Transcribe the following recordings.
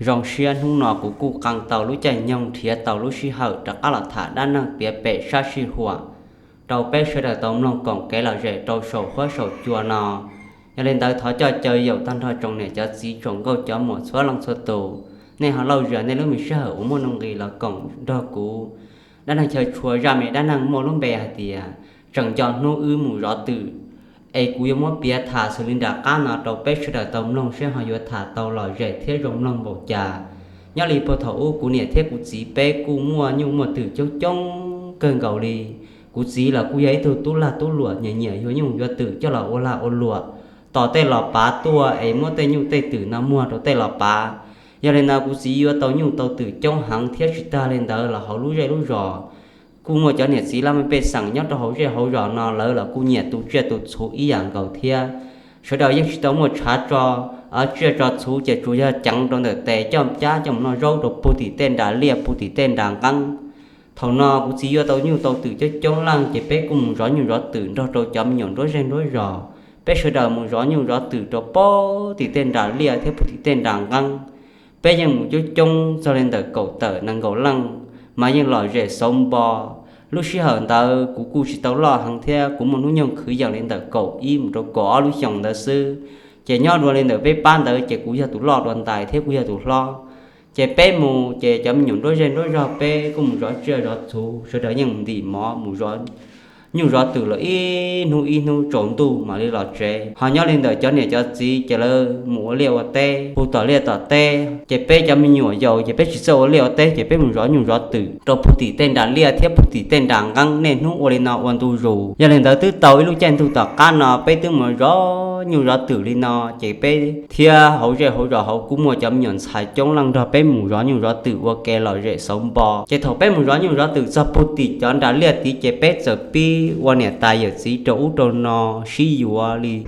Zoo siab hnub no kuv kuj qee tau lub caij nyoog nrhiav tau lub sij hawm rov qab los tham dab neeg piav pem sab sij huam rau peb sawv daws tau mloog koom kev lom zem rau saum huab saum cua no. Yog li ntawd thov coj caw yaum tag nrho tsoom niam cov txiv tsoom nkauj cov muam txhua leej txhua tus, nej ho lauj zias nej lub me sij hawm uas muaj nuj nqis los koom nrog kuv dab neeg chaw tshua zaj me dab neeg muaj lub npe hais tias tseem nco hnub wb mus zov twm. Es kuv yuav muab piav tham xws li nram qab no rau peb sawv daws tau mloog seb ho yuav tham tau lom zem thiab zoo mloog npaum cas. Nyob li puag thaum ub kuv niam thiab kuv txiv peb kuj muaj nyuj muaj twm coob coob kawg nkaus li. Kuv txiv los kuj yog ib tug tub lag tub luam nyiam nyiam yuav nyuj yuav twm coj los ua lag ua luam, tos tej los pav tuaj es muab tej nyuj tej twm no muag rau tej los pav. Yog li no kuv txiv yuav tau nyuj tau twm coob heev thiab tsis tag li ntawd los hauv lub zej lub zos kuj muaj cov niam txiv laj mej pej xeem nyob rau hauv zej hauv zos no lawv los kuj nyiam tu tsiaj tu txhuv ib yam nkaus thiab. Sawv daws yeej tsis tau muaj tshav tso tsiaj tso txhuv ces tsuas yog ceev rau ntawm tes coj cab coj mus noj zaub rau puag tim tej nras liaj puag tim tej nras nqeeb. Thaum no kuv txiv yuav tau nyuj tau twm coob coob leej ces peb kuj mus zov nyuj zov twm nrog rau cov me nyuam nruab zej nruab zos. Peb sawv daws mus zov nyuj zov twm rau puag tim tej nras liaj thiab puag tim tej nras nqeeb. Peb yeej mus coob coob txog li ntawm kaum tawm nees nkaum leej, mas yeej lom zem xauv npo. Lub sij hawm ntawd kuv kuj tsis tau loj heev thiab kuv muaj hnub nyoog kwv yees li ntawm kaum ib mus rau kaum ob lub xyoos ntawd xwb. Ces nyob dua li ntawm peb pab ntawd ces kuv yog tus loj dua ntais thiab kuv yog tus hlob. Ces peb mus ces cov me nyuam nruab zej nruab zog peb kuj mus zov tsiaj zov txhuv, sawv daws yeej mus ntim mov mus zov nyuj zov twm los ib hnub ib hnub tsaus ntuj mam li los tsev. Ho nyob li ntawm cov niam cov txiv ces lawv mus ua liaj ua teb puag tom liaj tom teb, ces peb cov me nyuam yaus ces peb tsis txawj ua liaj ua teb ces peb mus zov nyuj zov twm rau puag tim tej nras liaj thiab puag tim tej nras nqeeb niaj hnub ua li no ua ntu zus. Yog li ntawd twb tau ib lub caij ntuj tom qab no peb twb mus zov nyuj zov twm li no, ces peb thiab hauv zej hauv zos hauv kuj muaj cov me nyuam ntxhais coob leej nrog peb mus zov nyuj zov twm ua ke lom zem xauv npo. Ces thaum peb mus zov nyuj zov twm txog puag tim cov nras liaj tid ces peb txawm pib ua niam tais yawm txiv rau ub rau no sib yuav li,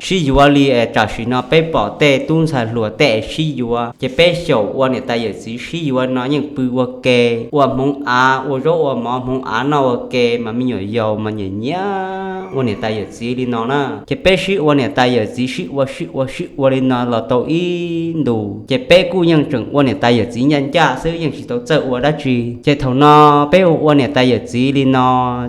sib yuav li es tam sim no peb pom tej tub ntxhais hluas tej es sib yuav, ces peb xyaum ua niam tais yawm txiv sib yuav no yeej pw ua ke, ua hmoov av ua zaub ua mov hmoov av noj ua ke, mas me nyuam yaus mas nyiam nyiam ua niam tais yawm txiv li no na. Ces peb sib ua niam tais yawm txiv sib ua sib ua sib ua li no los tau ib ntus, ces peb kuj yeej tseem ua niam tais yawm txiv ncaj ncaj xwb yeej tsis tau txawj ua dab tsi. Ces thaum no peb ua ua niam tais yawm txiv li no,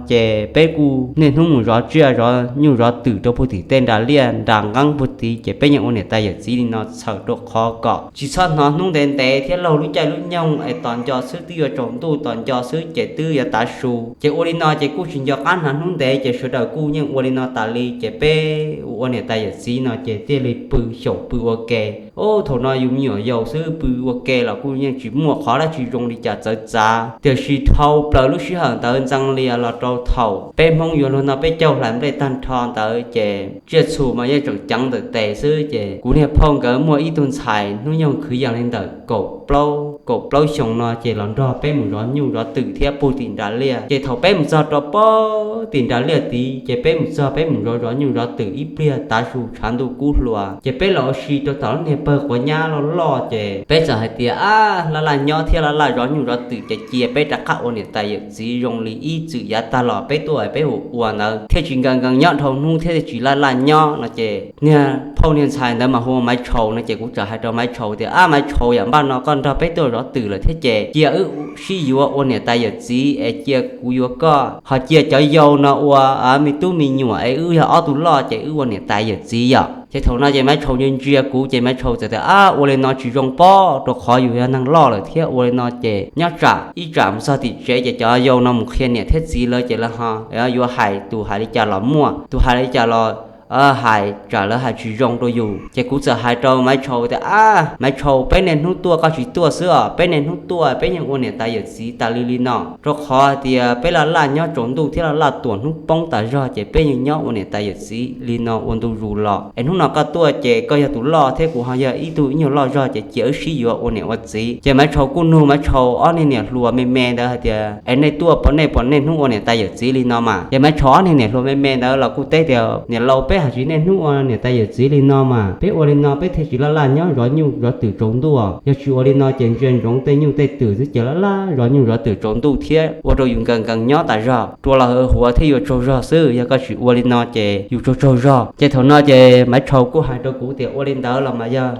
ces peb kuj niaj hnub mus zov tsiaj zov nyuj zov twm rau puag tim tej nras liaj nras nqeeb puag tid, ces peb yeej ua niam tais yawm txiv li no txhawm rau qhov kom tsis txhob hnov hnub ntev ntev thiab laug lub caij lub nyoog es tos nco xwb twb yuav tsaus ntuj, tos nco xwb ces twb yuav tav su. Ces ua li no ces kuj tsis nco qab hnav hnub ntev, ces sawv daws kuj yeej ua li no tas li, ces peb ua ua niam tais yawm txiv no ces thiaj li pw xyaum pw ua ke. Ub, thaum no yus me nyuam yaus xwb pw ua ke los kuj yeej tsis muaj qhov dab tsi zoo li cas txawv txav, tiam sis dhau plaws lub sij hawm ntawd ntxeev lias los rau thaum peb Hmoob yuav luag no peb caug hlais nplej tag nrho ntawd ces tsiaj txhu mas yeej tseem ceev ntawm tes xwb. Ces kuv niag phauj nkawd muaj ib tug ntxhais hnub nyoog kwv yees li ntawm kaum plaub, kaum plaub xyoos no ces los nrog peb mus zov nyuj zov twm thiab puag tim nras liaj. Ces thaum peb mus txog rau puag tim nras liaj tid, ces peb mus txog peb mus zov zov nyuj zov twm ib pliag tav su tshav ntuj kub hluas, ces peb los ua si rau tom lub niag pawg quav nyab loj loj, ces peb txawm hais tias, ab, laj laj nyob thiab laj laj zov nyuj zov twm ces cia peb rov qab ua niam tais yawm txiv zoo li ib txwm yav tag los peb tuaj peb hu ua ntawd thiaj tsis nkees nkees nyob dhau hnub thiab thiaj tsis laj laj nyob no. Ces niag phauj niag ntxhais ntawd mas hu ua Maiv Tshau no, ces kuv txawm hais rau Maiv Tshau tias, ab, Maiv Tshau, yam npaj no koj nrog peb tuaj zov twm lawm thiab ces cia wb sib yuav ua niam tais yawm txiv es cia kuv yuav koj, ho cia cov yau no ua me tub me nyuam es wb yog ob tug loj ces wb ua niam tais yawm txiv yom. Ces thaum no ces Maiv Tshau ntsia ntsia kuv ces Maiv Tshau txawm tias, ab, ua li no tsis zoo pob, rau qhov yus yog neeg loj lawm thiab ua li no ces nyob tsam ib tsam mus txog tim tsev ces cov yau no mus qhia niam thiab txiv lawv ces lawv ho yuav hais, tus hais li cas los muaj, tus hais li cas los hais tsam lawv hais tsis zoo rau yus. Ces kuv txawm hais rau Maiv Tshau tias, ab, Maiv Tshau, peb niaj hnub tuaj koj tsis tuaj xwb os, peb niaj hnub tuaj peb yeej ua niam tais yawm txiv tas li li no, rau qhov hais tias peb laj laj nyob tsaus ntuj thiab laj laj tuam hnub poob tas zog ces peb yeej nyob ua niam tais yawm txiv li no ua ntu zus los. Es hnub no koj tuaj ces koj yog tus loj thiab kuv ho yog ib tug ib nyuag loj zog ces cia wb sib yuav ua niam ua txiv. Ces Maiv Tshau kuj nug Maiv Tshau ob niag niam hluas me me ntawd hais tias, es nej tuaj pom nej pom niaj hnub ua niam tais yawm txiv li no mas? Ces Maiv Tshau ob niag niam hluas me me ntawd los kuj teb tias, niam laus, Peb hais tsis niaj hnub ua niam tais yawm txiv li no mas peb ua li no peb thiaj tsis laj laj nyob zov nyuj zov twm tsaus ntuj. Yog tsis ua li no ces ntsia ntsoov tej nyuj tej twm xwb ces laj laj zov nyuj zov twm tsaus ntuj thiab ua rau yus nkees nkees nyob tas zog, rua los huav thiab yuav tsaug zog xwb. Yog koj tsis ua li no ces yus tsaug tsaug zog. Ces thaum no ces Maiv Tshau kuj hais rau kuv tias ua li ntawd los mas yog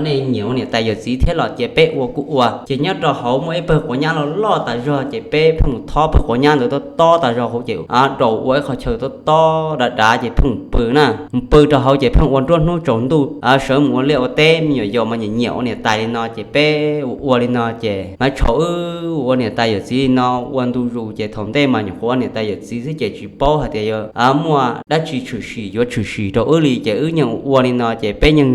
nej nyiam ua niam tais yawm txiv thiab los ces peb ua kuj ua. Ces nyob rau hauv muaj ib pawg quav nyab loj loj tas zog ces peb pheej mus thob pawg quav nyab ntawd tob tob tas zog hauv ces rau ua ib qho chaw tob tob dav dav ces pheej mus pw na. Mus pw rau hauv ces pheej ua nruab hnub tsaus ntuj sawv mus ua liaj ua teb. Me nyuam yaus mas nyiam nyiam ua niam tais li no ces peb ua ua li no ces Maiv Tshau wb ua niam tais yawm txiv li no ua ntu zus ces thaum ntej mas nyuam qhuav ua niam tais yawm txiv xwb ces tsis paub hais tias yog muaj dab tsi tshwm sim yuav tshwm sim rau wb li ces wb yeej ua li no ces peb yeej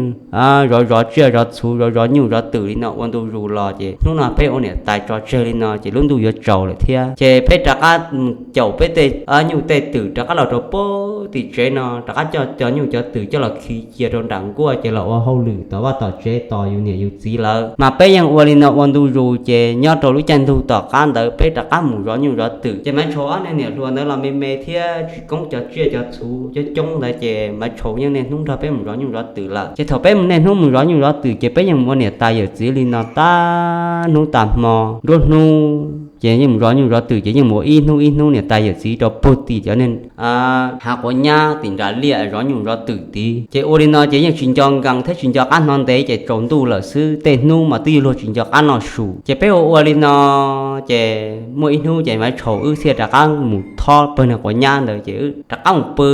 zov zov tsiaj zov txhuv zov zov nyuj zov twm li no ua ntu zus los ces hnub no peb ua niam tais tso tseg li no ces lub ntuj yuav tsaus lawm thiab ces peb rov qab mus caum peb tej nyuj tej twm rov qab los rau puag tim tsev no rov qab coj cov nyuj cov twm coj los khi cia rau nram nkuaj ces los ua hauj lwm tom vaj tom tsev tos yus niam yus txiv lawm. Mas peb yeej ua li no ua ntu zus ces nyob rau lub caij ntuj tom qab ntawd peb rov qab mus zov nyuj zov twm ces Maiv Tshau ob niag niam hluas ntawd los me me thiab tsis koob cov tsiaj cov txhuv coob coob ntawd ces Maiv Tshau yeej niaj hnub nrog peb mus zov nyuj zov twm lawm. Ces thaum peb mus niaj hnub mus zov nyuj zov twm ces peb yeej mus ua niam tais yawm txiv li no tag hnub tag hmo nruab hnub ces yeej mus zov nyuj zov twm ces yeej mus ua ib hnub ib hnub niam tais yawm txiv rau puag tim cov niag hav quav nyab tim nram liaj zov nyuj zov twm tid. Ces ua li no ces yeej tsis nco nkees thiab tsis nco qab hnov ntev ces tsaus ntuj lawm xwb. Tej hnub mas twb yuav luag tsis nco qab noj su ces peb ua ua li no ces muaj ib hnub ces Maiv Tshau wb thiaj rov qab mus thob pawg niag quav nyab ntawd ces wb rov qab mus pw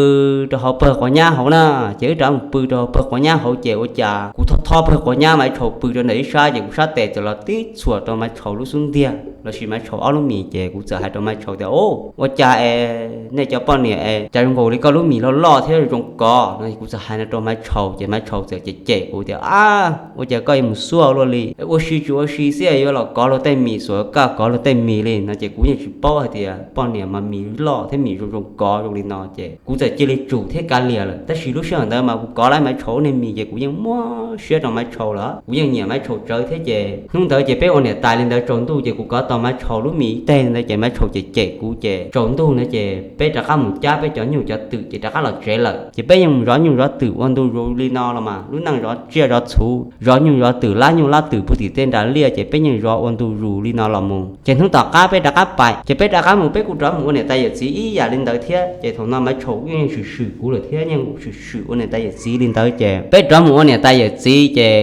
rau hauv pawg quav nyab hauv na. Ces wb rov qab mus pw rau hauv pawg quav nyab hauv ces ua cas kuv thob thob pawg quav nyab Maiv Tshau pw rau ntawm ib sab ces kuv sab tes txawm los tib txhuam rau Maiv Tshau lub xub ntiag lossis Maiv Tshau ob lub mis ces kuv txawm hais rau Maiv Tshau tias, Ub, ua cas es nej cov poj niam es cas zoo nkaus li koj lub mis loj loj thiab zoo kov no? Kuv txawm hais no rau Maiv Tshau ces Maiv Tshau txawm cem cem kuv tias, Ab, ua cas koj yuav mus xuaj luaj li? Ua si tsis ua si xwb yuav los kov luag tej mis, xuas koj kov luag tej mis li no ces kuv yeej tsis paub hais tias poj niam mas mis loj thiab mis zoo zoo kov zoo li no ces kuv txawm cia li tsum thiab kav liam lawm. Tab sis lub sij hawm ntawd mas kuv kov lawm Maiv Tshau niag mis ces kuv yeej muab siab rau Maiv Tshau lawm, kuv yeej nyiam Maiv Tshau tsawv thiab ces hnub ntawd ces peb ua niam tais li ntawd tsaus ntuj ces kuv kov tau Maiv Tshau lub mis ib teg ntawd ces Maiv Tshau cem cem kuv ces tsaus ntuj ntawd ces peb rov qab mus cab peb cov nyuj cov twm ces rov qab los tsev lawm. Ces peb yeej mus zov nyuj zov twm ua ntu zus li no los mas lub neej zov tsiaj zov txhuv zov nyuj zov twm lab nyuj lab twm puag tim tej nram liaj ces peb yeej zov ua ntu zus li no los mus. Ces hnub tom qab peb rov qab pais ces peb rov qab mus peb kuj rov mus ua niam tais yawm txiv ib yam li ntawd thiab. Ces thaum no Maiv Tshau yeej swm swm kuv lawm thiab yeej swm swm ua niam tais yawm txiv li ntawd ces peb rov mus ua niam tais yawm txiv ces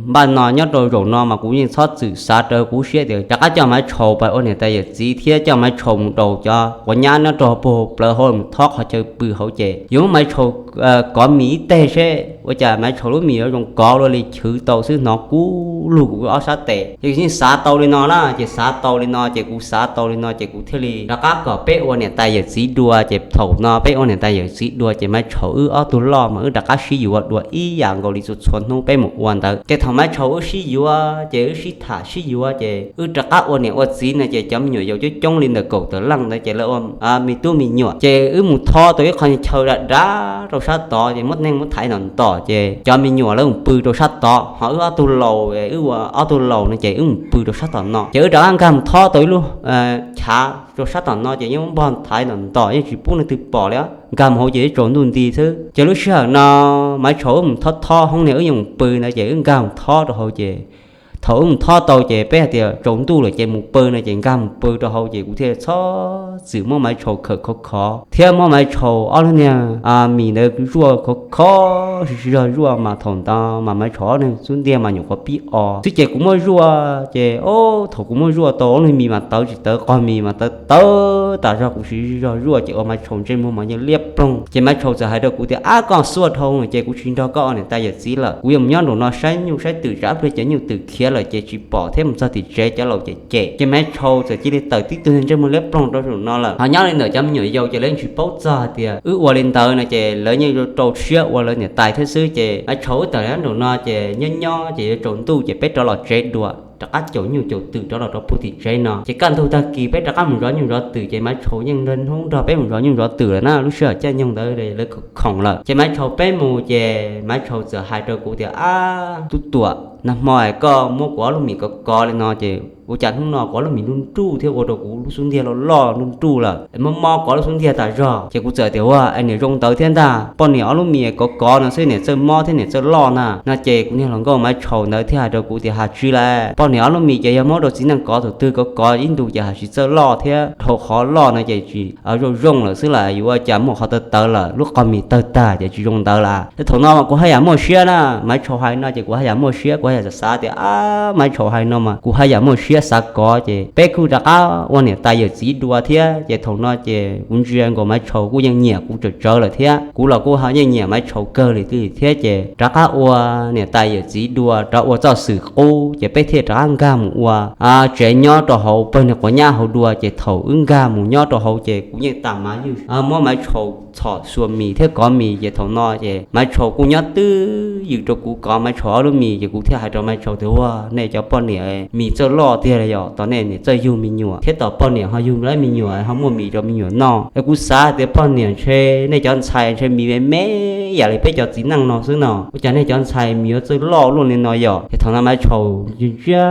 npaj no nyob rau zaum no mas kuv yeej txhob txwm xav rawv kuv siab tias rov qab coj Maiv Tshau pais ua niam tais yawm txiv thiab coj Maiv Tshau mus rau cov quav nyab nyob rau puag hauv plawv hauv mus thob qhov chaw pw hauv ces yuav muab Maiv Tshau kov mis ib teg seb ua cas Maiv Tshau lub mis yuav zoo kov luaj li, chwv tau xwb hnov kub lug kuv ob sab tes. Ces yeej xav tau li no na ces xav tau li no ces kuv xav tau li no ces kuv thiaj li rov qab kom peb ua niam tais yawm txiv dua. Ces thaum no peb ua niam tais yawm txiv dua ces Maiv Tshau wb ob tug loj mas wb rov qab sib yuav dua ib yam nkaus li txhua txhua hnub peb mus ua ntawd. Ces thaum Maiv Tshau wb sib yuav ces wb sib tham sib yuav ces wb rov qab ua niam ua txiv no ces cov me nyuam yaus coob coob li ntawm kaum tawm leej ntawd ces lawv ua me tub me nyuam ces wb mus thob tau ib qho chaw dav dav rau sab tod ces muab neeg muab thaiv ntom ntom ces cov me nyuam lawv mus pw rau sab tod, ho wb ob tug laus, wb ua ob tug laus no ces wb mus pw rau sab tom no. Ces wb rov qab nkag mus thob tau ib lub chav rau sab tom no ces yeej muab npog thaiv ntom ntom yeej tsis pub leej twg pom li. Nkag mus hauv ces wb tsaus ntuj nti xwb. Ces lub sij hawm no Maiv Tshau wb mus thob thob hoob niag wb yeej mus pw ntawd ces wb nkag mus thob rau hauv ces thaum wb mus thob tau ces peb hais tias tsaus ntuj lawm ces mus pw no ces nkag mus pw rau hauv ces kuv thiaj txhob txwm muab Maiv Tshau khawm khov khov thiab muab Maiv Tshau ob lub niag mis ntawd zuaj khov khov sib zog zuaj mas thaum ntawd mas Maiv Tshau ob niag xub ntiag mas nyuam qhuav pib o xwb ces kuv muab zuaj ces o thaum kuv muab zuaj tau ob lub mis mas tawv tsis tawv, qog mis mas tawv tawv tas zog kuv sib zog zuaj ces ua Maiv Tshau ntsej muag mas yeej liab ploog. Ces Maiv Tshau txawm hais rau kuv tias, Ab, koj xuaj dhau ces kuv tsis nrog koj ua niam tais yawm txiv lawm, kuv yuav mus nyob nraum no saib nyuj saib twm tsam pliag cov nyuj twm khiav lawm ces tsis pom thiab mus txog tim tsev cov laus cem cem. Ces Maiv Tshau txawm cia li tawm tib tug ntsej muag liab ploog rau zaum no lawm. Ho nyob li ntawm cov me nyuam yaus ces lawv yeej tsis paub txog hais tias wb ua li ntawd no ces lawv yeej rau siab ua lawv niam tais thiab xwb. Ces Maiv Tshau wb tawm nraum no ces nyob nyob ces yuav tsaus ntuj ces peb rov los tsev dua, rov qab caum nyuj caum twm rov los rau puag tim tsev no. Ces kaj ntug tag kis peb rov qab mus zov nyuj zov twm ces Maiv Tshau yeej nrog hnub nrog peb mus zov nyuj zov twm lawm na. Lub sij hawm caij nyoog ntawd lawv khoom lawm ces Maiv Tshau peb mus ces Maiv Tshau txawm hais rau kuv tias, Ab, tub tuam, Nag hmo es koj muab kuv ob lub mis kov kov li no ces ua cas hnub no kuv ob lub mis nruj nruj thiab ua rau kuv lub xub ntiag loj loj nruj nruj lawm es mob mob kuv ob lub xub ntiag tas zog. Ces kuv txawm tias ua es niam zoo ntawd thiab ntag, poj niam ob lub mis kov kov no xwb niam txawj mob thiab niam txawj loj na no. Ces kuv niag hluas nkauj Maiv Tshau ntawd thiaj hais rau kuv tias hais tsis li, poj niam ob lub mis ces yog muab rau txiv neej kov thaum twg kov kov ib ntus ces hais tsis txawj loj thiab, dhau qhov loj no ces tsis zoo zoo lawm xwb las, yuav ua cas muaj qhov tawv tawv lawm, lub qhov mis tawg tag ces tsis zoo ntawd las. Thaum no mas kuv haj yam muaj siab na, Maiv Tshau hais no ces kuv haj yam muaj siab, kuv haj yam xav xav tias a, Maiv Tshau hais no mas kuv haj yam muaj siab xav kov ces peb kuj rov qab ua niam tais yawm txiv dua thiab. Ces thaum no ces kuv ntsia nkaus Maiv Tshau kuj yeej nyiam kuv tsawm tsawv lawm thiab, kuv los kuj ho yeej nyiam Maiv Tshau kawg li thiab. Ces rov qab ua niam tais yawm txiv dua, rov ua txoj xwm qub ces peb thiaj rov qab nkag mus ua tsev nyob rau hauv pawg niag quav nyab hauv dua. Ces thaum wb nkag mus nyob rau hauv ces kuv yeej tam mav ywj muab Maiv Tshau txhom xuas mis thiab kov mis. Ces thaum no ces Maiv Tshau kuj nyob twj ywm rau kuv kov Maiv Tshau ob lub mis. Ces kuv thiaj hais rau Maiv Tshau tias ua, nej cov poj niam mis txawj loj tiag li yom, tos nej niam txawj yug me nyuam thiab tos poj niam ho yug lawv me nyuam ho muaj mis rau me nyuam noj. Es kuv xav tias poj niam ntshe nej cov ntxhais ntshe mis me me yam li peb cov txiv neej no xwb no, ua cas nej cov ntxhais mis yuav txawj loj luaj li no yom. Ces thaum no Maiv Tshau ntsia ntsia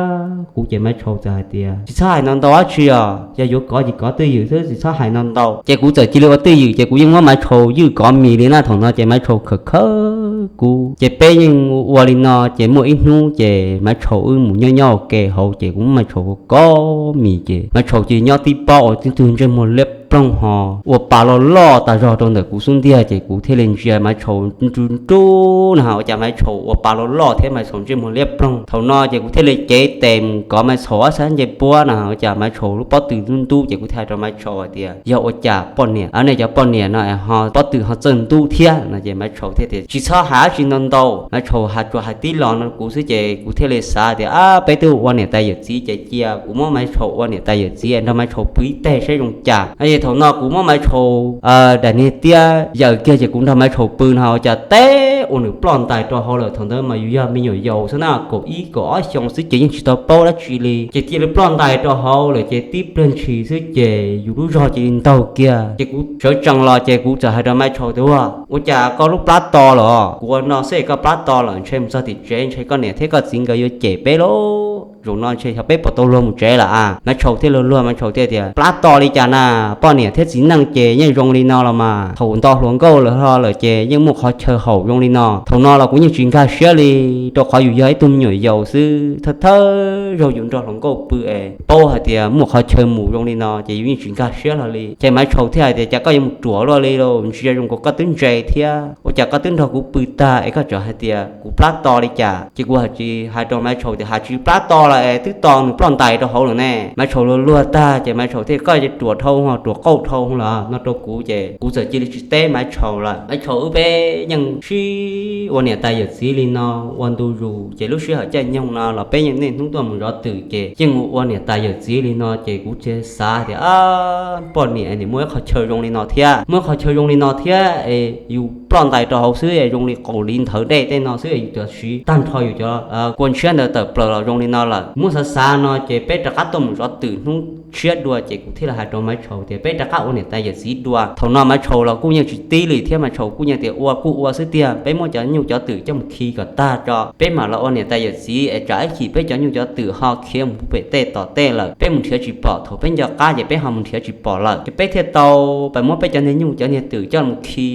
kuv ces Maiv Tshau txawm hais tias tsis txhob hais no ntau dab tsi os, yog yuav kov ces kov twj ywm xwb, tsis txhob hais no ntau. Ces kuv txawm cia li ua twj ywm ces kuv yeej muab Maiv Tshau ywj kov mis li na. Thaum no ces Maiv Tshau khawm khawm kuv ces peb yeej ua li no. Ces muaj ib hnub ces Maiv Tshau wb mus nyob nyob ua ke hauv ces kuv muab Maiv Tshau kov mis ces Maiv Tshau cia li nyob tib pob ua tib tug ntsej muag liab ploog ho ua pa loj loj tas zog rau ntawm kuv xub ntiag. Ces kuv thiaj li ntsia Maiv Tshau nrub nrub na, ua cas Maiv Tshau ua pa loj loj thiab Maiv Tshau ntsej muag liab ploog. Thaum no ces kuv thiaj li cev tes mus kov Maiv Tshau ob sab ncej puab na, ua cas Maiv Tshau lub pob tw ntub ntub. Ces kuv thiaj hais rau Maiv Tshau hais tias yog ua cas poj niam, nej cov poj niam no es ho pob tw ho txawj ntub thiab no. Ces Maiv Tshau thiaj tias tsis txhob hais dab tsi ntau ntau, Maiv Tshau hais tsuas hais tib lo no kuv xwb. Ces kuv thiaj li xav tias a, peb twb ua niam tais yawm txiv ces cia kuv muab Maiv Tshau ua niam tais yawm txiv nrog Maiv Tshau pw ib teg saib zoo cas. Ces thaum no kuv muab Maiv Tshau daim niag tiab yaws kiag ces kuv nrog Maiv Tshau pw no ua cas teb ua nws ploj ntais rau hauv lawm. Thaum ntawd mas yus yog me nyuam yaus xwb na, kaum ib kaum ob xyoo xwb ces yeej tsis tau paub dab tsi li. Ces cia li ploj ntais rau hauv lawm ces tib pliag ntshis xwb ces yus lub zog cia li ntaug kiag. Ces kuv sawv tsees los ces kuv txawm hais rau Maiv Tshau tias ua, ua cas koj lub plab to lawm? Kuv ua no xwb es koj plab to lawm, ntshe mus txog tim tsev ntshe koj niam thiab koj txiv nkawd yuav cem peb lauj, zaum no ntshe xyov peb puas tau luag mus tsev lawm a. Maiv Tshau thiaj luag luag, Maiv Tshau thiaj tias plab to li cas na, poj niam thiab txiv neej ces yeej zoo li no los mas, thaum nto hluas nkauj lawm ho lawm ces yeej muaj qhov chaw haum zoo li no. Thaum no los kuv yeej tsis nkag siab li, rau qhov yus yog ib tug me nyuam yaus xwb, thawj thawj zaug yus nrog hluas nkauj pw es paub hais tias muaj qhov chaw mus zoo li no ces yus yeej tsis nkag siab hlo li. Ces Maiv Tshau thiaj hais tias cas koj yuav mus ruam luaj li lauj, ntsia zoo nkaus koj twb ntse thiab, ua cas koj twb nrog kuv pw tag es koj tseem hais tias kuv plab to li cas? Ces kuv hais tsis hais rau Maiv Tshau tias hais tsis plab to lawm es twb to nws ploj ntais rau hauv lawm ne. Maiv Tshau luag luag tag ces Maiv Tshau thiaj koj ruam dhau ho ruam qauj dhau lawm no rau kuv ces kuv txawm cia li tsis teb Maiv Tshau lawm. Maiv Tshau wb peb yeej sib ua niam tais yawm txiv li no ua ntu zus ces lub sij hawm caij nyoog no los peb yeej niaj hnub tuaj mus zov twm ces yeej ua niam tais yawm txiv li no ces kuv thiaj xav tias poj niam es muaj ib qhov chaw zoo li no thiab, muaj ib qhov chaw zoo li no thiab es yus ploj ntais rau hauv xwb es zoo li qaum li nthawv dej tej no xwb es yus cov siv tag nrho yus cov kua ntshiab ntawd tawm plaws los zoo li no lawm. Muab xav xav no ces peb rov qab tuaj mus zov twm hnub tshiab dua ces kuv thiaj li hais rau Maiv Tshau tias peb rov qab ua niam tais yawm txiv dua. Thaum no Maiv Tshau los kuj yeej tsis tib li thiab Maiv Tshau kuj yeej tias ua kuj ua xwb tiag, peb muab cov nyuj cov twm coj mus khi kom tag tso peb mam los ua niam tais yawm txiv es tsam ib chim peb cov nyuj cov twm ho khiav mus pem tej tom tej lawm peb mus nrhiav tsis pom, thaum peb nco qab ces peb ho mus nrhiav tsis pom lawm. Ces peb thiaj tau pab muab peb cov niag nyuj cov niag twm coj mus khi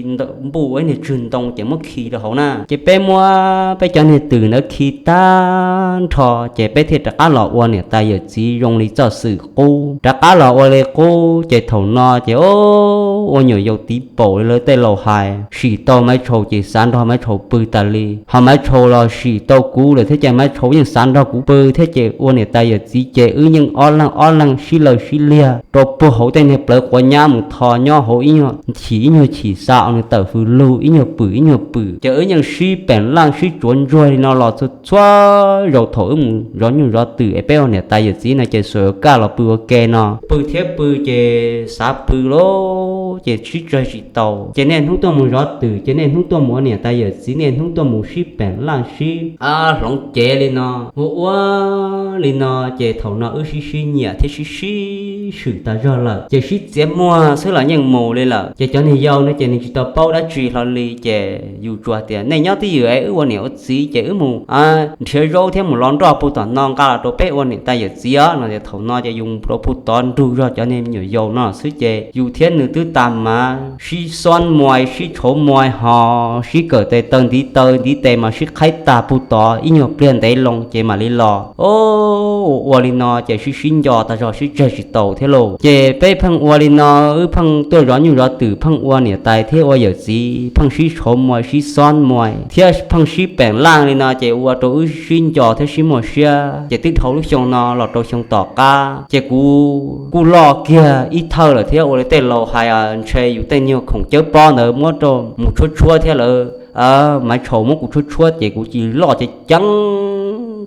npuj ua ib niag tswg ntoo ces muab khi rau hauv na. Ces peb muab peb cov niag twm ntawd khi tag nrho ces peb thiaj rov qab los ua niam tais yawm txiv zoo li txoj xwm qub. Rov qab los ua li qub ces thaum no ces ua nyuam yaus tiv paum li lawv tej laus hais, sim tau Maiv Tshau ces xav nrog Maiv Tshau pw tas li, ho Maiv Tshau los sim tau kuv lawm thiab ces Maiv Tshau yeej xav nrog kuv pw thiab ces ua niam tais yawm txiv ces wb yeej ob leeg ob leeg sib law sib liag rau puag hauv tej niag plawv quav nyab mus tho nyob hauv ib nyuag chim ib nyuag chim xa nws tawm fws lug ib nyuag pwm ib nyuag pwm ces wb yeej sib peem laj sib tsuav ntsuag li no los txhua txhua zaus thaum wb mus zov nyuj zov twm es peb ua niam tais yawm txiv no ces xuas yuav kaj los pw ua ke no. Pw thiab pw ces xav pw lawm ces sib tsawg tsis tau. Ces niaj hnub tuaj mus zov twm, ces niaj hnub tuaj mus ua niam tais yawm txiv, niaj hnub tuaj mus sib peem laj sib hloov cev li no. Ua ua li no ces thaum no wb sib sib nyiam thiab sib sib swm tas zog lawm, ces sib txiav muag xwb los yeej mus li lawm. Ces cov niag yau no ces nws tsis tau paub dab tsi hlo li, ces yus tsuas tias nej nyob twj ywm es wb ua niam ua txiv ces wb mus nrhiav zaub thiab mus los nroj puag tom no nqa los rau peb ua niam tais yawm txiv os no. Ces thaum no ces yus rau puag tod nrug zog cov niag me nyuam yaus no xwb, ces yus thiab nws twb tas mas sib xob muas sib tshauv muas ho sib kawm tes taw ntiv taw ntiv tes mas sib qhaib tag puag tod ib nyuag pliag ntev loo ces mam li los. Ua ua li no ces sib sib nco tas zog sib tsawg tsis tau thiab lauj. Ces peb pheej ua li no, wb pheej tuaj zov nyuj zov twm, pheej ua niam tais thiab ua yawm txiv, pheej sib tshauv muas sib xob muas thiab pheej sib peem laj li no ces ua rau wb sib nco thiab sib muaj siab. Ces twb dhau lub xyoo no los rau xyoo tom qab ces kuv kuj loj kiag ib thawj lawm thiab, ua li tej laus hais ntshe yus tej nyuag khoom cawb pob ntawd muab rau mus tshuab tshuab thiab lawm. Maiv Tshau muab kuv tshuab tshuab ces kuv cia li loj ceev ceev,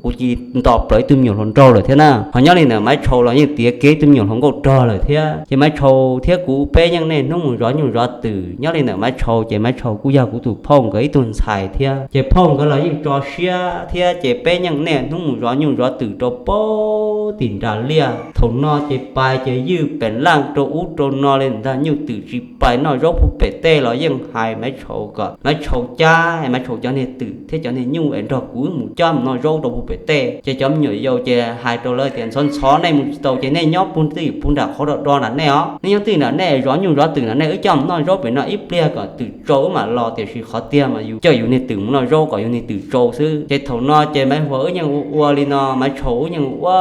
kuv cia li nto plaws ib tug me nyuam hluas nraug lawm thiab na. Ho nyob li ntawm Maiv Tshau los yeej tiav kev ib tug me nyuam hluas nkauj rog lawm thiab. Ces Maiv Tshau thiab kuv peb yeej niaj hnub mus zov nyuj zov twm. Nyob li ntawm Maiv Tshau ces Maiv Tshau kuj yog kuv tus phauj nkawd ib tug ntxhais thiab, ces phauj nkawd los yeej tso siab thiab, ces peb yeej niaj hnub mus zov nyuj zov twm rau puag tim nram liaj. Thaum no ces pais ces ywj peem laj rau ub rau no li ntag, nyuj twm tsis pais noj zaub puag pem tej los yeej hais Maiv Tshau kom Maiv Tshau cab Maiv Tshau cov niag twm thiab cov niag nyuj es nrog kuv mus cab mus noj zaub rau puag pem tej. Ces cov me nyuam yaus ces hais rau lawv tias ntxhov ntxhov nej mus tsis tau ces nej nyob puag twj ywm puag nram qhov do do nram nej os, nej nyob twj ywm nram nej zov nyuj zov twm nram nej, wb coj mus noj zaub pem no ib pliag kom twm tsau wb mam los. Tiam sis qhov tiag mas yus coj yus niag twm mus noj zaub kom yus niag twm tsau xwb. Ces thaum no ces Maiv Tshau wb yeej ua ua li no, Maiv Tshau wb yeej ua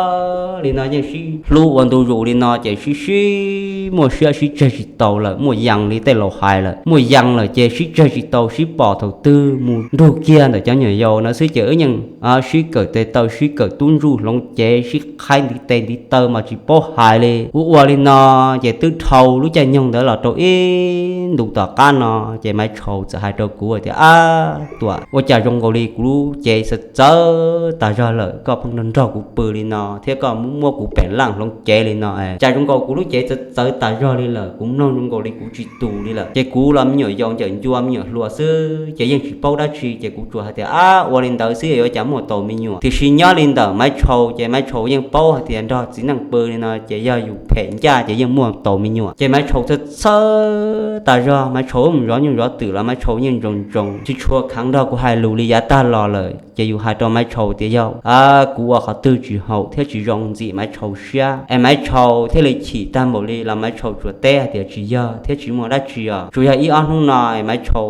li no, yeej sib hlub ua ntu zus li no ces sib sib muaj siab sib tsawg tsis tau lawm, muaj yees li tej laus hais lawm, muaj yees lawm ces sib tsawg tsis tau, sib pom thaum twg mus nrug kiag ntawm cov me nyuam yaus no xwb ces wb yeej sib kawm tes taw, sib kawm tub ntsuj hloov cev, sib qhaib ntiv tes ntiv taw mas tsis paub hais li. Ua ua li no ces twb dhau lub caij nyoog ntawd los rau ib ntus tom qab no ces Maiv Tshau txawm hais rau kuv tias, Ab Tuam, ua cas zoo nkaus li kuv lub cev txawv txawv tas zog lawm, koj pheej nrog nrog kuv pw li no thiab koj muab muab kuv peem laj hloov cev li no, cas zoo nkaus kuv lub cev txawv txawv tas zog li lawm, kuv mloog zoo nkaus li kuv tsis tus li lawm. Ces kuv los me nyuam yaus ncawm ncua me nyuam hluas xwb ces yeej tsis paub dab tsi, ces kuv tsuas hais tias, Ab, ua li ntawd xwb yuav cas muaj tau me nyuam. Tiam sis nyob li ntawm Maiv Tshau ces Maiv Tshau yeej paub hais tias nrog txiv neej pw li no ces yog yus phem ncaj ces yeej muaj tau me nyuam. Ces Maiv Tshau txhawj txhawj tas zog, Maiv Tshau wb mus zov nyuj zov twm los Maiv Tshau yeej ntsoov ntsoov tsis tshua kheev nrog kuv hais lus li yav tag los lawm. Ces yus hais rau Maiv Tshau tias, Yog kuv ua qhov twg tsis haum thiab tsis zoo ntxim Maiv Tshau siab es Maiv Tshau thiaj li chim tag npaum li los Maiv Tshau tsuas teb hais tias, Tsis yog thiab tsis muaj dab tsi os, tsuas yog ib ob hnub no es Maiv Tshau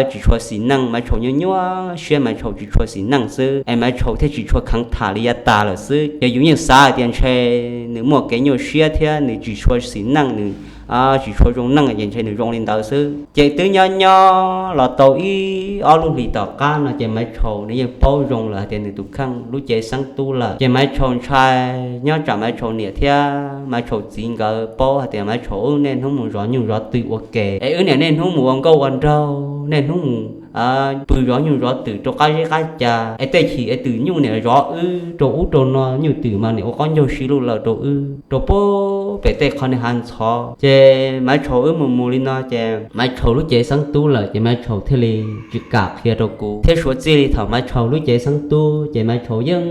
tsis tshua xis neej, Maiv Tshau nyuaj nyuaj siab, Maiv Tshau tsis tshua xis neej xwb es Maiv Tshau thiaj tsis tshua kheev tham li yav tag lawm xwb. Ces yus yeej xav hais tias ntshe nws muaj kev nyuaj siab thiab nws tsis tshua xis neej, nws tsis tshua zoo neej ces ntshe nws zoo li ntawd xwb. Ces twb nyob nyob los tau ib ob lub hlis tom qab no ces Maiv Tshau nws yeej paub zoo lawm hais tias nws tus kheej lub cev xeeb tub lawm. Ces Maiv Tshau ntshai nyob tsam Maiv Tshau niam thiab Maiv Tshau txiv nkawd paub hais tias Maiv Tshau wb niaj hnub mus zov nyuj zov twm ua ke es wb niam niaj hnub mus ua nkauj ua nraug, niaj hnub mus pw zov nyuj zov twm rau qab zeb qab ca es tej chim es twm nyuj niam zov wb rau ub rau no, nyuj twm mas niam ua qaub ncaug si luj laws rau wb rau puag pem tej qhov niag hav ntxhov. Ces Maiv Tshau wb mus mus li no ces Maiv Tshau lub cev xeeb tub lawm ces Maiv Tshau thiaj li tsis kam qhia rau kuv thiab suav txij li thaum Maiv Tshau lub cev xeeb tub ces Maiv Tshau yeej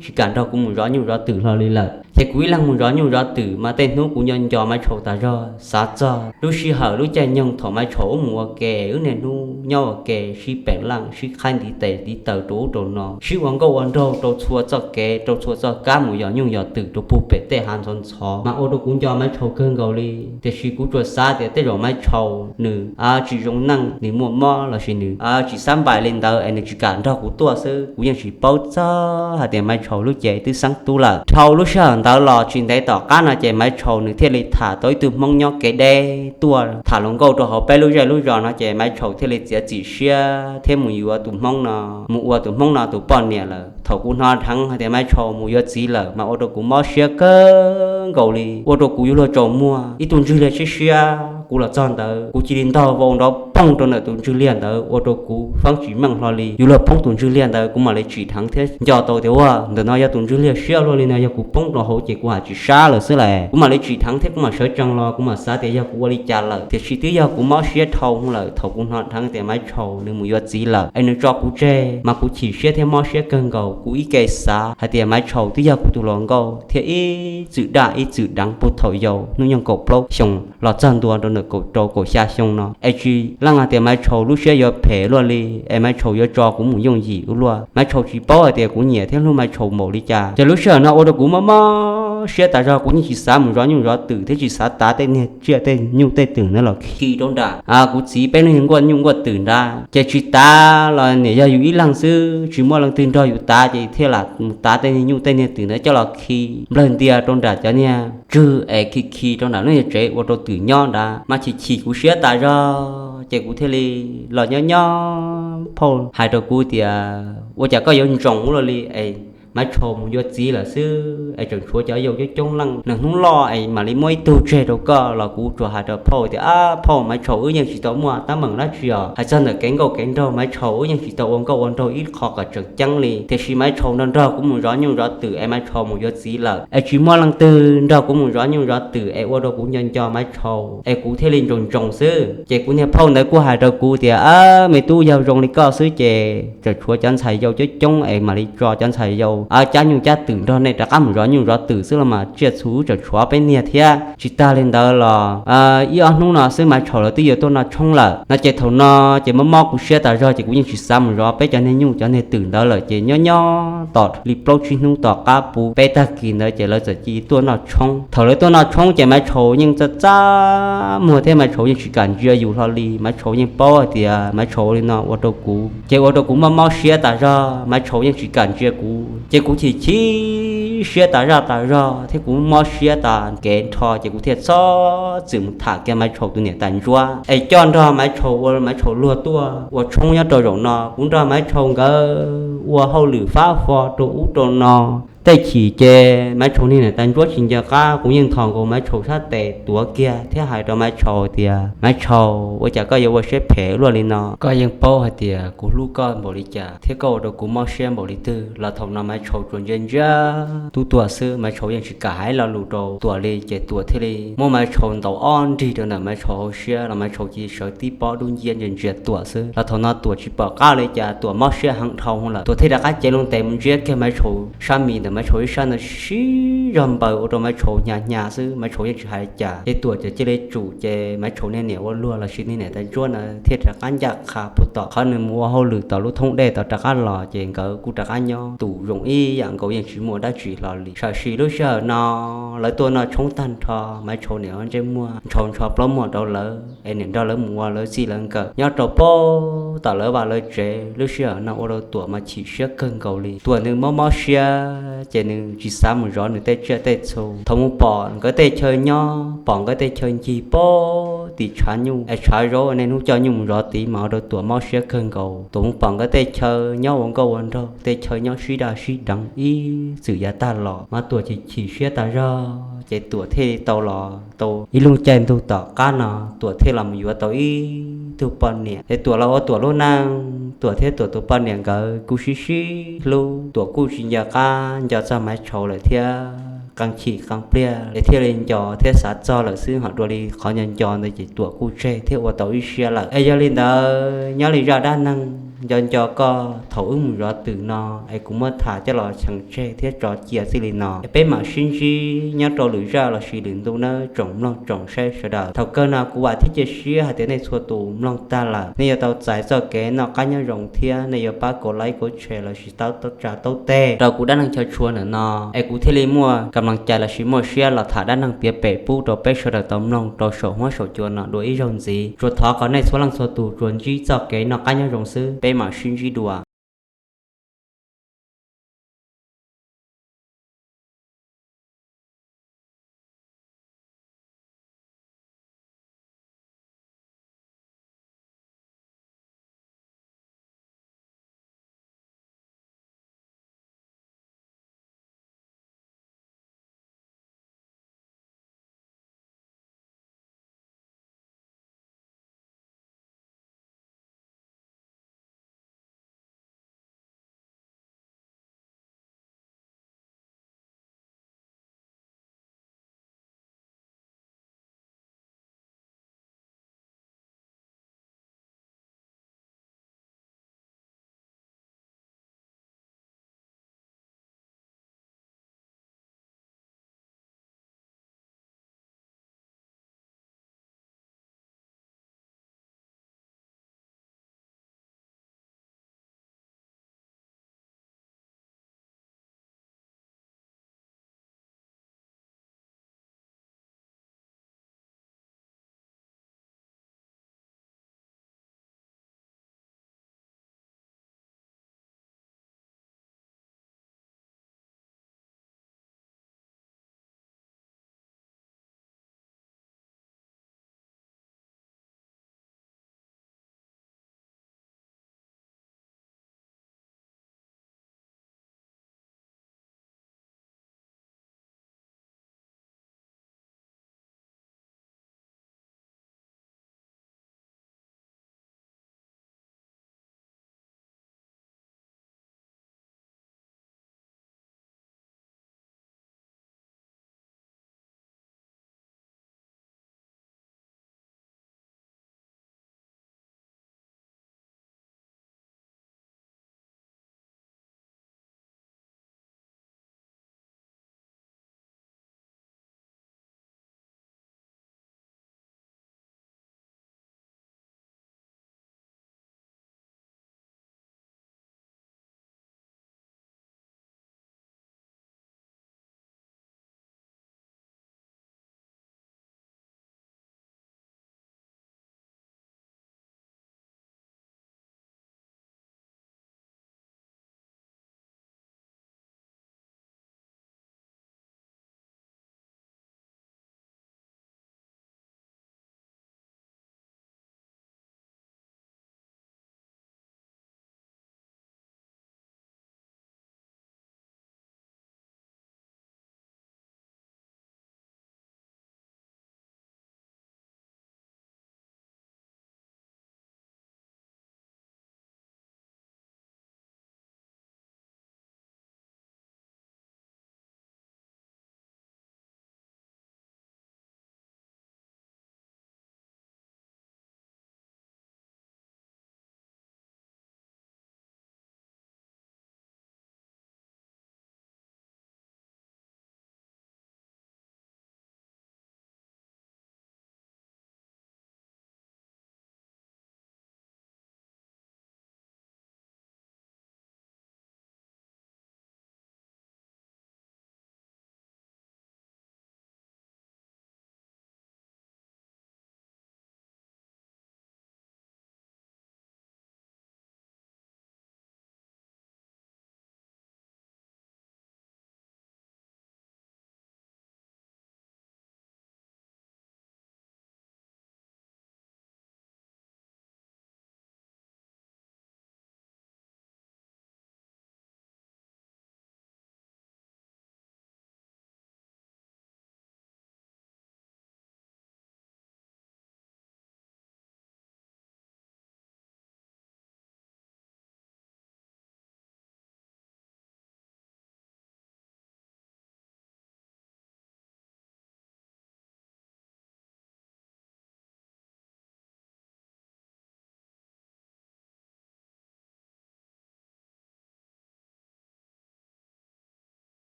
tsis kam nrog kuv mus zov nyuj zov twm hlo li lawm. Ces kuv ib leeg mus zov nyuj zov twm mas tej hnub kuv nco nco Maiv Tshau tas zog, xav txog lub sij hawm lub caij nyoog thaum Maiv Tshau wb mus ua ke, wb niaj hnub nyob ua ke sib peem laj sib qhaib ntiv tes ntiv taw rau ub rau no, sib ua nkauj ua nraug rau txhua txoj kev rau txhua txoj kab mus yos nyuj yos twm rau puag pem tej hav ntxhov ntxhov mas ua rau kuv nco Maiv Tshau kawg nkaus li. Tiam sis kuv tsuas xav tias tej zaum Maiv Tshau nws tsis zoo neej, nws muaj mob lossis nws tsis xab npais li ntawd es nws tsis kam nrog kuv tuaj xwb. Kuv yeej tsis paub txog hais tias Maiv Tshau lub cev twb xeeb tub lawm. Dhau lub sij hawm ntawd los tsis ntev tom qab no ces Maiv Tshau nws thiaj li tham tau ib tug Hmoob nyob kev deb tuaj tham hluas nkauj rau hauv peb lub zej lub zos no ces Maiv Tshau thiaj li txiav txim siab thiab mus yuav tus Hmoob no, mus ua tus Hmoob no tus poj niam lawm. Thaum kuv hnov dheev hais tias Maiv Tshau mus yuav txiv lawm mas ua rau kuv mob siab kawg nkaus li, ua rau kuv yuav luag tsaus muag. Ib tug ntswg liag siab siab kuv los txog ntawd kuv cia li ntog vau nrov poog rau ntawm tus ntswg liag ntawd, ua rau kuv feeb tsis meej hlo li. Yuav luag poob tus ntswg liag ntawd kuv mam li tsim dheev thiab nco tau tias ua ntawm no yog tus ntswg liag siab luaj li no, yog kuv poob rau hauv ces kuv has tsis sab lawm xwb las. Kuv mam li tsim dheev thiab kuv mam sawv tsees los kuv mam xav tias yog kuv ua li cas lawm, tiam sis twb yog kuv mob siab dhau lawm. Thaum kuv hnov dheev tias Maiv Tshau nws mus yuav txiv lawm es nws tso kuv tseg mas kuv chim siab thiab mob siab kawg nkaus. Kuv ib ke xav hais tias Maiv Tshau twb yog kuv tus hluas nkauj thiab ib txwm daj ib txwm deev puag thaum yau hnub nyoog kaum plaub xyoo los txog ntua rau ntawm kaum rau kaum xya xyoo no, es tsis leej hais tias Maiv Tshau lub siab yuav phem luaj li es Maiv Tshau yuav tso kuv mus yooj yim ua luaj. Maiv Tshau tsis paub hais tias kuv nyiam thiab hlub Maiv Tshau npaum li cas. Ces lub sij hawm no ua rau kuv mob mob siab tas zog, kuv yeej tsis xav mus zov nyuj zov twm thiab tsis xav tav tej niag tsiaj tej nyuj tej twm ntawd los khi rau nram kuv txiv peb lub niag nkuaj nyuj nkuaj twm nrad. Ces tsis tav los niam yog yus ib leeg xwb, tsis muaj leej twg nrog yus tav, ces thiaj lam mus tav tej niag nyuj tej niag twm ntawd coj los khi nplawg ntia rau nram cov niag tswg es khi khi rau nram lub niag tsev ua rau twm nyob nrad mas chim chim kuv siab tas zog. Ces kuv thiaj li los nyob nyob phauj hais rau kuv tias ua cas koj yuav ntsoov ua luaj li es Maiv Tshau mus yuav txiv lawm xwb es tseem tshuav cov yau coob coob leej, neeg hnub loj es mam li muab ib tug tseg rau koj los kuv tsuas hais rau phauj tias ab phauj, Maiv Tshau wb yeej tsis tau muaj teeb meem dab tsi os. Hais txog ntawm kev nkauj kev nraug Maiv Tshau wb yeej tsis tau ua nkauj ua nraug ib qho kom tseem ceeb li, tiam sis Maiv Tshau nrog nrog kuv mus zov nyuj zov twm es Maiv Tshau mus yuav txiv lawm es tsis muaj leej twg nrog kuv mus zov nyuj zov twm es ua rau kuv nco nco Maiv Tshau es kuv thiaj li ntsoov ntsoov xwb. Ces kuv niag phauj ntawd kuj hais rau kuv tias ab me tub, yog zoo li koj xwb ces tseem tshuav cov ntxhais yau coob coob es mam li tso cov ntxhais yau cab nyuj cab twm nrog nej rov qab mus zov nyuj zov twm xwb los mas tsiaj txhu tseem tshuav peb niag thiab. Tsis tag li ntawd los ib ob hnub no xwb Maiv Tshau lawv twb yuav tuaj noj tshoob lawm no. Ces thaum no ces mob mob kuv siab tas zog ces kuv yeej tsis xav mus zov peb cov niag nyuj cov niag twm ntawd lawm ces nyob nyob tom li plaub tsib hnub tom qab puv peb tag kis ntawd ces lawv txawm cia li tuaj noj tshoob. Thaum lawv tuaj noj tshoob ces Maiv Tshau yeej txaj txaj muag thiab Maiv Tshau yeej tsis kam ntsia yus hlo li. Maiv Tshau yeej paub hais tias Maiv Tshau ua li no ua rau kuv ces ua rau kuv mob mob siab tas zog, Maiv Tshau yeej tsis kam ntsia kuv ces kuv chim chim siab tas zaj tas zog thiab kuv mob siab tas kev nrho ces kuv thiaj txhob txwm mus tham kiag Maiv Tshau tus niam tais ntsuab es coj nrog Maiv Tshau ua Maiv Tshau luag tuaj ua tshoob nyob rau zaum no. Kuv nrog Maiv Tshau nkawd ua hauj lwm fab fo rau ub rau no. Tej chim ces Maiv Tshau niag niam tais ntsuab tsis nco qab, kuv yeej nthos nkaus Maiv Tshau sab tes tuav kiag thiab hais rau Maiv Tshau tias Maiv Tshau, ua cas koj yuav ua siab phem luaj li no? Koj yeej paub hais tias kuv hlub koj npaum li cas thiab koj ua rau kuv mob siab npaum li twg los thaum no Maiv Tshau tsuas ntsia ntsia Tuam xwb. Maiv Tshau yeej tsis kam hais lo lus rau Tuam li ces Tuam thiaj li muab Maiv Tshau ntaus ob nrig rau ntawm Maiv Tshau hauv siab los Maiv Tshau cia li sawv tib pob dub nciab ntsia ntsia Tuam xwb. Los thaum no Tuam tsis pom qab li cas, Tuam mob siab heev dhau lawm. Tuam thiaj rov qab cev loo tes mus ntsiab kiag Maiv Tshau sab mis ntawm Maiv Tshau ib sab ntawd sib zog npaws ua rau Maiv Tshau hnyav hnyav xwb, Maiv Tshau yeej tsis hais li cas. Ces Tuam ces cia li tsum ces Maiv Tshau niag niam ua luag los sis niag niam tais ntsuab na thiaj rov qab ncaj qha puag tom qhov nws mus ua hauj lwm tom lub thoob dej tod rov qab los ces nkawd kuj rov qab nyob tus zoo ib yam nkaus, yeej tsis muaj dab tsi hlo li. Tam sim lub sij hawm no lawv tuaj noj tshoob tag nrho, Maiv Tshau niam ntsej muag ntshaus ntsho plaub muag rau lawv es niam nrog lawv mus ua lawv txij lawv nkawm nyob rau pem tom lawv vaj lawv tsev. Lub sij hawm no ua rau Tuam mas chim siab kawg nkaus li. Tuam nws mob mob siab ces nws tsis xav mus zov nws tej tsiaj tej txhu. Thaum mus pom nkawd tej chaw nyob, pom nkawd tej chaw ncig pem tim tshav nyuj es tshav zaub, niaj hnub coj nyuj mus zov tid mas ua rau Tuam mob siab kawg nkaus. Tuam mus pom nkawd tej chaw nyob ua nkauj ua nraug, tej chaw nyob sib daj sib deev ib txwm yav tag los mas Tuam chim chim siab tas zog ces Tuam thiaj tau los tau ib lub caij ntuj tom qab no Tuam thiaj los mus yuav tau ib tug poj niam es Tuam los ua Tuam lub neej. Tuam thiab Tuam tus poj niam nkawd kuj sib sib hlub. Tuam kuj tsis nco qab nco txog Maiv Tshau lawm thiab, qee chim qee pliag es thiaj li nco thiab xav txog lawm xwb. Ho dua li qhov nco nco ntawd ces Tuam kuj tseg thiab ua tau ib siab lawm. Es yog li ntawd nyob li zaj dab neeg nco nco koj thaum wb mus zov twm no es kuv muab tham coj los cheem tseg thiab tso cia txij li no es peb mam sib ntsib nyob rau lwm zaj los sis lwm ntu nawb tsoom mloog tsoom saib sawv daws. Thaum kawg no kuv vam thiab cia siab hais tias nej txhua tus mloog tag lawm nej yuav tau txais txoj kev noj qab nyob zoo thiab nej yuav pab kaum like kaum share los sis taub tsa taub teg rau kuv dab neeg chaw tshua ntawm no es kuv thiaj li muaj kam loos cai los sis muaj siab los tham dab neeg piav pem pub rau peb sawv daws tau mloog rau saum huab saum cua no dua ib zaug ntxiv. Tsuas thov kom nej txhua leej txhua tus tsuas ntsib txoj kev noj qab nyob zoo xwb, peb mam sib ntsib dua.